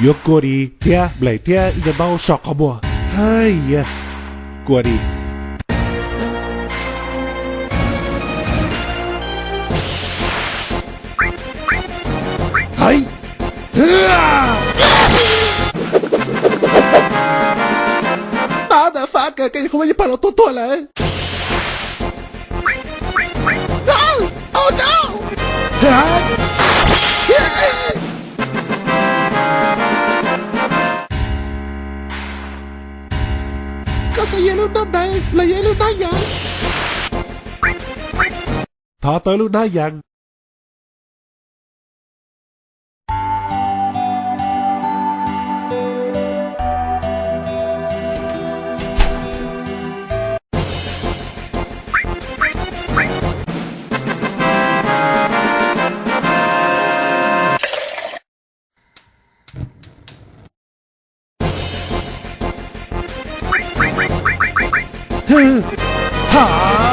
Yuav kua di thiab nplaim thiab ib co ntaub so qhov muag. Hais yog kua di. Hais. Motherfucker, koj yog qhov muaj ib pab los tuag tuag lawm. Oh no! Koj xav yog lub hnab ntawd los yog lub hnab yas? Thov tau lub hnab yas. Ha!